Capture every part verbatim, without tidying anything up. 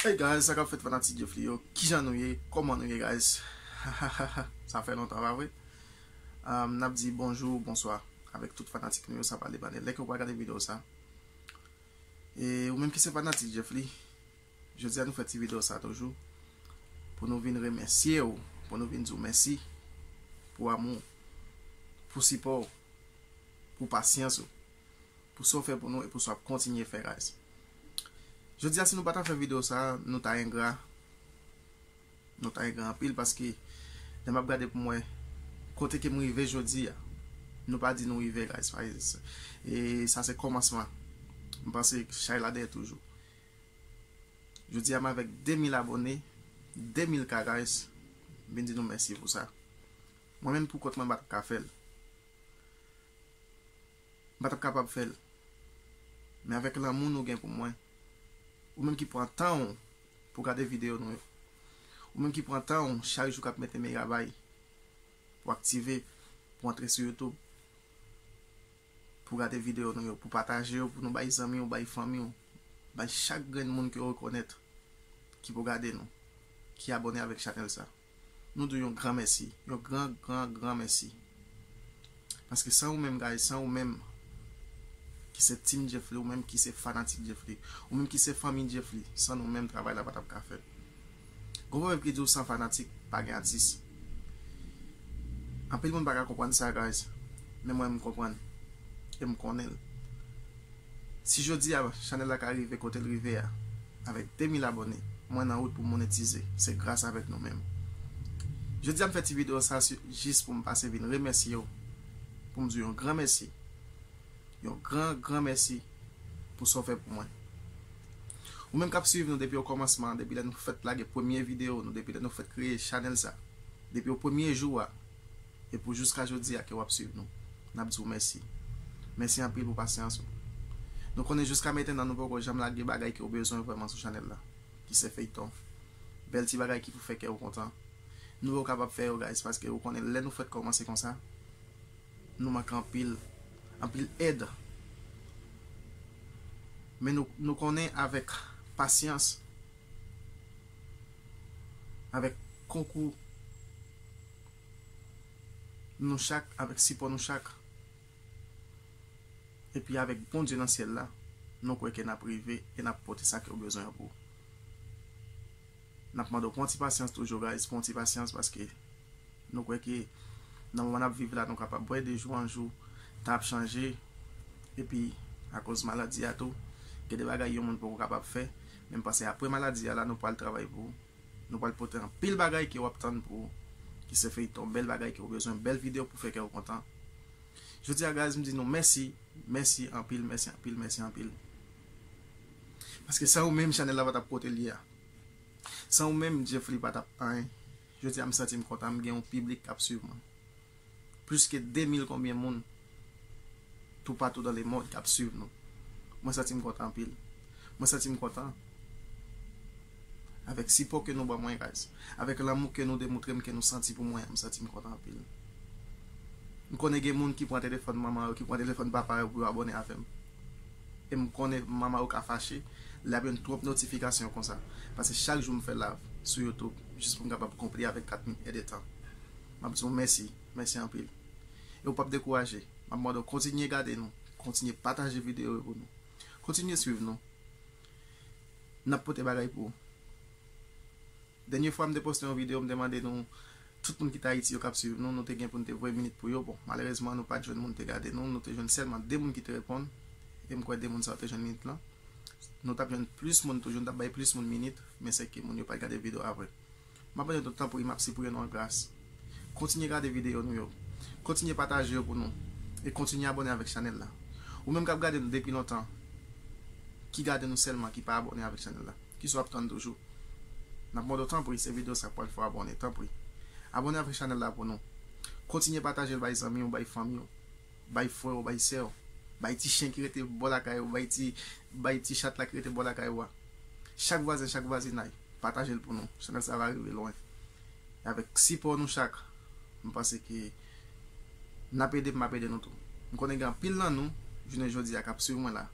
Hey guys, sa k ap fèt fanatik Jeffly yo? Kijan nou ye? Kòman nou ye guys? Sa fè lontan, pa vre? Um, n ap di bonjou, bonswa avèk tout fanatik nou yo, sa pa depann lè ke w pral gade videyo sa. E ou menm ki se fanatik Jeffly, jodi a nou fè ti videyo sa toujou pou nou vin remèsye w, pou nou vin di w mèsi pou amou w, pou sipò w, pou pasyans ou, pou sa w fè pou nou e pou sa w ap kontinye fè, guys. Jodi a, si nou pa ta fè videyo sa, nou ta engra. Nou ta engra anpil paske lè m ap gade pou m wè kote ke m rive jodi a, nou pa di nou rive, guys. E sa se kòmansman. M panse chay la dèyè toujou. Jodi a, m avèk de mil abòne, de mil K, guys. M vin di nou mèsi pou sa. Mwen menm pou kont mwen, m pa t ap ka fè l. M pa t ap kapab fè l. Men avèk lanmou nou gen pou mwen, ou menm ki pran tan w pou gade videyo nou yo, ou menm ki pran tan w chak jou k ap mete mega bay pou aktive, pou antre sou YouTube, pou gade videyo nou yo, pou pataje yo, pou nou bay zanmi w, bay fanmi w, bay chak grenn moun ke w rekonèt ki pou gade nou, ki abòne avèk chanèl sa. Nou di w yon gran mèsi, yon gran, gran, gran mèsi. Paske san ou menm, guys, san ou menm ki se team Jeffly, ou menm ki se fanatik Jeffly, ou menm ki se fanmi Jeffly, san nou menm, travay la pa t ap ka fèt. Gon pwovèb ki di w san fanatik, pa gen atis. Anpil moun pa ka konprann sa, guys. Men mwen, m konprann. E m konnen l. Si jodi a, chanèl la ka rive kote l rive a, avèk de mil abòne, mwen nan wout pou monetize. Se gras avèk nou menm. Jodi a, m fè ti videyo sa si-, jis pou m pase vin remèsye w, pou m di w yon gran mèsi. Yon gran, gran mèsi pou sa w fè pou mwen. Ou menm k ap swiv nou depi okòmansman, depi lè nou fèt lage premye videyo nou, depi lè nou fèt kreye chanèl sa, depi o premye jou a, e pou jiska jodi a ke w ap swiv nou, n ap di w mèsi. Mèsi anpil pou pasyans ou. Nou konnen jiska mentenan nou poko janm lage bagay ke w bezwen vrèman sou chanèl la, ki se feyton. Bèl ti bagay ki pou fè kè w kontan. Nou wè w kapab fè yo, guys, paske ou konnen lè nou fèt kòmanse konsa, nou manke anpil, anpil èd. Men nou, nou konnen avèk pasyans, avèk konkou nou chak, avèk sipò nou chak, epi avèk Bondye nan syèl la, nou kwè ke n ap rive e n ap pote sa ke w bezwen an pou ou. N ap mande w pran ti pasyans toujou, guys, pran ti pasyans, paske nou kwè ke nan moman n ap viv la, nou kapab wè de jou an jou, tan ap chanje, epi akoz maladi a tou, gen de bagay yon moun poko kapab fè, men m panse apre maladi a la, nou pral travay pou ou. Nou pral pote anpil bagay ke w ap tann pou ou, ki se feyton, bèl bagay ke w bezwen, bèl videyo pou fè kè w kontan. Jodi a, guys, m di nou mèsi, mèsi anpil, mèsi anpil, mèsi anpil. Paske san ou menm, chanèl la pa t ap kote l ye a. San ou menm, Jeffly pa t ap anyen. Jodi a, m santi m kontan, m gen yon piblik k ap swiv mwen. Plis ke de mil konbyen moun toupatou dans le monde k ap swiv nou. Mwen santi m kontan anpil. Mwen santi m kontan avèk sipò ke nou ban mwen, guys. Avèk lanmou ke nou demontre m, ke nou santi pou mwen, m santi m kontan anpil. M konnen gen moun ki pran telefòn manman yo, ki pran telefòn papa yo pou yo abòne avè m. E m konnen manman yo ka fache lè y ap jwenn twòp notifikasyon konsa. Paske chak jou m fè live sou YouTube, jis pou m kapab konplete avèk kat minit èdtan. M ap di w mèsi, mèsi anpil. E w p ap dekouraje. M ap mande w kontinye gade nou, kontinye pataje videyo yo pou nou. Kontinye swiv nou. N ap pote bagay pou ou. Dènye fwa m te poste yon videyo, m te mande nou, tout moun ki te Ayiti yo k ap swiv nou, nou te gen pou n te voye minit pou yo. Bon, malerezman, nou pa t jwenn moun te gade nou, nou te jwenn sèlman de moun ki te reponn, e m kwè de moun sa yo te jwenn minit lan. Nou t ap jwenn plis moun toujou, nou t ap bay plis moun minit, men sèke moun yo pa t gade videyo a vre. M ap mande nou tanpri, m ap sipriye nou an gras. Kontinye gade videyo nou yo. Kontinye pataje yo pou nou. E kontinye abòne avèk chanèl la. Ou menm k ap gade nou depi lontan, ki gade nou sèlman, ki pa abòne avèk chanèl la, kisa w ap tann toujou? N ap mande w tanpri, se videyo sa k pral fè w abòne, tanpri. Abòne avèk chanèl la pou nou. Kontinye pataje l bay zanmi w, bay fanmi w, bay frè w, bay sè w, bay ti chen ki rete bò lakay ou, bay ti, bay ti chat la ki rete bò lakay ou a. Chak vwazen, chak vwazinay, pataje l pou nou. Chanèl sa va rive lwen. E avèk sipò nou chak, m panse ke n ap ede m, m ap ede nou tou. M konnen gen anpil nan nou, jounen jodi a, k ap swiv mwen la,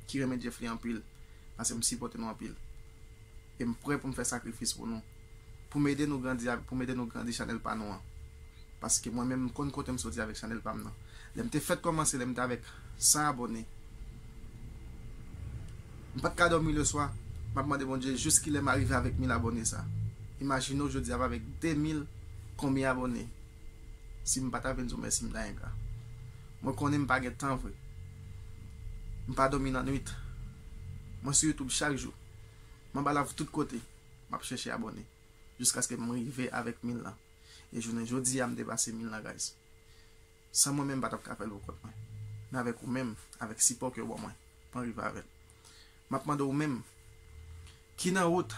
ki renmen Jeffly anpil, paske m sipòte nou anpil. E m prè pou m fè sakrifis pou nou. Pou m ede nou grandi, pou m ede nou grandi chanèl pa nou an. Paske mwen menm, m konn kote m soti avèk chanèl pa m nan. Lè m te fèk kòmanse, lè m te avèk san abòne, m pa t ka dòmi leswa, m ap mande Bondye jis kilè m a rive avèk mil abòne sa. Imajine w jodi a avèk de mil konbyen abòne. Si m pa ta vin di w mèsi, m ta engra. Mwen konnen m pa gen tan vre. M pa dòmi nan nwit. Mwen sou YouTube chak jou. M anba live tout kote. M ap chèche abòne. Jiskaske m rive avèk mil lan. E jounen jodi a, m depase mil lan, guys. San mwen menm, m pa t ap ka fè l pou kont mwen. Men avèk ou menm, avèk sipò ke w ban mwen, mwen rive avè l. M ap mande w menm, ki nan wout,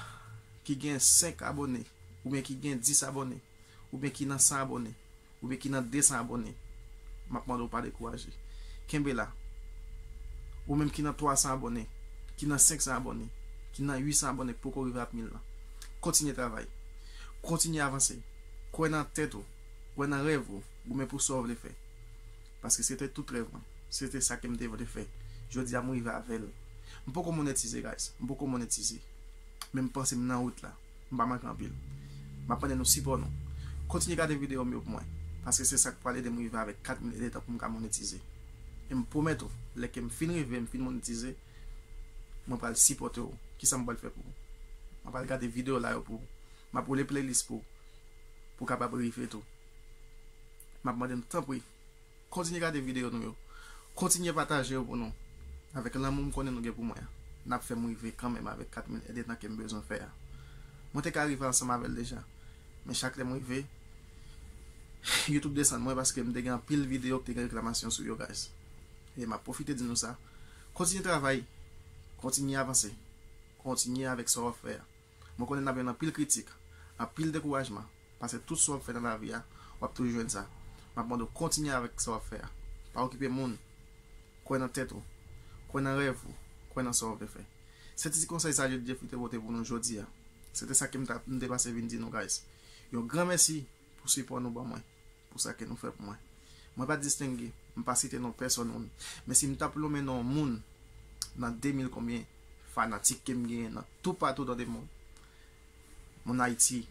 ki gen senk abòne, oubyen ki gen dis abòne, oubyen ki nan san abòne, oubyen ki nan de san abòne, m ap mande w pa dekouraje. Kenbe la. Ou menm ki nan twa san abòne, ki nan senk san abòne, ki nan uit san abòne, k poko rive ak mil lan. Kontinye travay. Kontinye avanse. Kwè nan tèt ou. Kwè nan rèv ou. Goumen pou sa w vle fè. Paske se te tout rèv mwen. Se te sa ke m te vle fè. Jodi a, m rive avè l. M poko monetize, guys. M poko monetize. Men m panse m nan wout la. M pa manke anpil. M ap mande nou sipò nou. Kontinye gade videyo m yo pou mwen. Paske se sa k pral ede m rive avèk kat mil edetan pou m ka monetize. E m pwomèt ou, lè ke m fin rive, m fin monetize, mwen pral sipòte w. Kisa m pral fè pou ou? Mwen pral gade videyo la yo pou ou. M ap woule playlist pou ou. Pou w kapab rive tou. M ap mande nou tanpri, kontinye gade videyo nou yo. Kontinye pataje yo pou nou. Avèk lanmou m konnen nou gen pou mwen an, n ap fè m rive kanmenm avèk kat mil edetan ke m bezwen fè a. Mwen te ka rive ansanm avè l deja. Men chak lè m rive, YouTube desann mwen paske m te gen anpil videyo ki te gen reklamasyon sou yo, guys. E m ap pwofite di nou sa. Kontinye travay. Kontinye avanse. Kontinye avèk sa w ap fè a. Mwen konnen n ap jwenn anpil kritik, anpil dekourajman, paske tout sa w ap fè nan lavi a, w ap toujou jwenn sa. M ap mande w kontinye avèk sa w ap fè a. Pa okipe moun. Kwè nan tèt ou. Kwè nan rèv ou. Kwè nan sa w vle fè. Se ti konsèy sa Jeffrey te pote pou nou jodi a. Se te sa ke m ta, m te pase vin di nou, guys. Yon gran mèsi pou sipò nou ban mwen, pou sa ke nou fè pou mwen. Mwen pa distenge, m pa site non pèsòn moun. Men si m t ap lonmen non moun nan de mil konbyen fanatik ke m genyen nan toupatou dans le monde, moun Ayiti,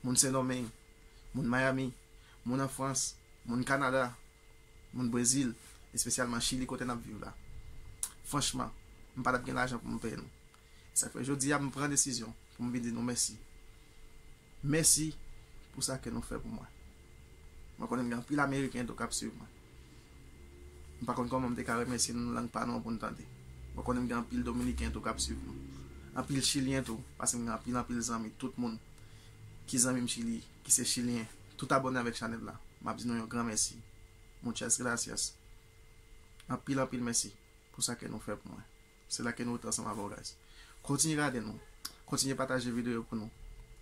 moun Sendomeng, moun Miami, moun an Frans, moun Kanada, moun Brezil, espesyalman Chili kote n ap viv la. Franchman, m pa t ap gen lajan pou m peye nou. E sa k fè jodi a m pran desizyon pou m vin di nou mèsi. Mèsi pou sa ke nou fè pou mwen. Mwen konnen m gen anpil Ameriken tou k ap swiv mwen. M pa konn kòman m te ka remèsye nou nan lang pa nou an pou n tande. Mwen konnen m gen anpil Dominiken tou k ap swiv mwen. Anpil Chilyen tou, paske m gen anpil, anpil zanmi, tout moun ki zanmi m Chili, ki se Chilyen, tout abòne avèk chanèl la. M ap di nou yon gran mèsi. Muchas gracias. Anpil, anpil mèsi pou sa ke nou fè pou mwen. Se la ke nou rete ansanm avè w, guys. Kontinye gade nou. Kontinye pataje videyo yo pou nou.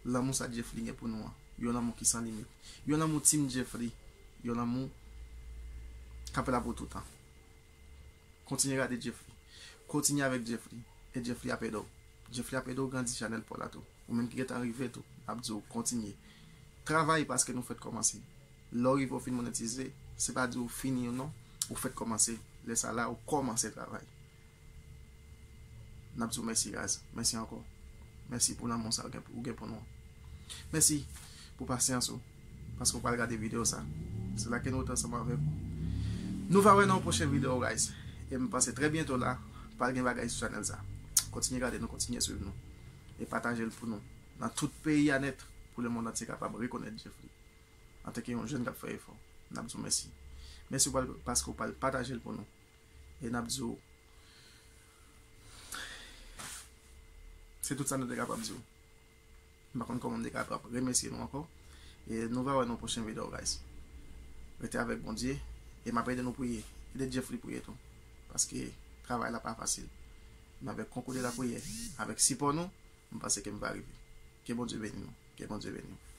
Lanmou sa Jeffrey gen pou nou an. Yon lanmou ki san limit. Yon lanmou Team Jeffrey. Yon lanmou k ap la pou toutan. Kontinye gade Jeffrey. Kontinye avèk Jeffrey. E Jeffrey ap ede w. Jeffrey ap ede w grandi chanèl pa w la tou. Ou menm ki gentan rive tou, n ap di w kontinye. Travay paske nou fèk kòmanse. Lè w rive w fin monetize, se pa di w fini non, ou fèk kòmanse. Lè sa la, ou kòmanse travay. N ap di w mèsi, guys. Mèsi ankò. Mèsi pou lanmou sa ou gen, ou gen pou nou. Mèsi pou pasyans ou, paske w pral gade videyo sa. Se la ke nou rete ansanm avèk ou. Nou va wè nan yon pwochen videyo, guys. E m panse trè byento la, pral gen bagay sou chanèl sa. Kontinye gade nou, kontinye swiv nou. E pataje l pou nou. Nan tout peyi a nèt, pou lemonn antye kapab rekonèt Jeffrey. Antanke yon jèn k ap fè efò, n ap di w mèsi. Mèsi w pral, paske w pral pataje l pou nou. E n ap di w, se tout sa nou te kapab di w. M pa konn kòman m te kapab remèsye nou ankò. E nou va wè nan pwochen videyo, guys. Rete avèk Bondye. E m ap ede nou priye. Ede Jeffrey priye tou. Paske travay la pa fasil. Men avèk konkou de lapriyè, avèk sipò nou, m panse ke m va rive. Ke Bondye beni nou. Ke Bondye beni nou.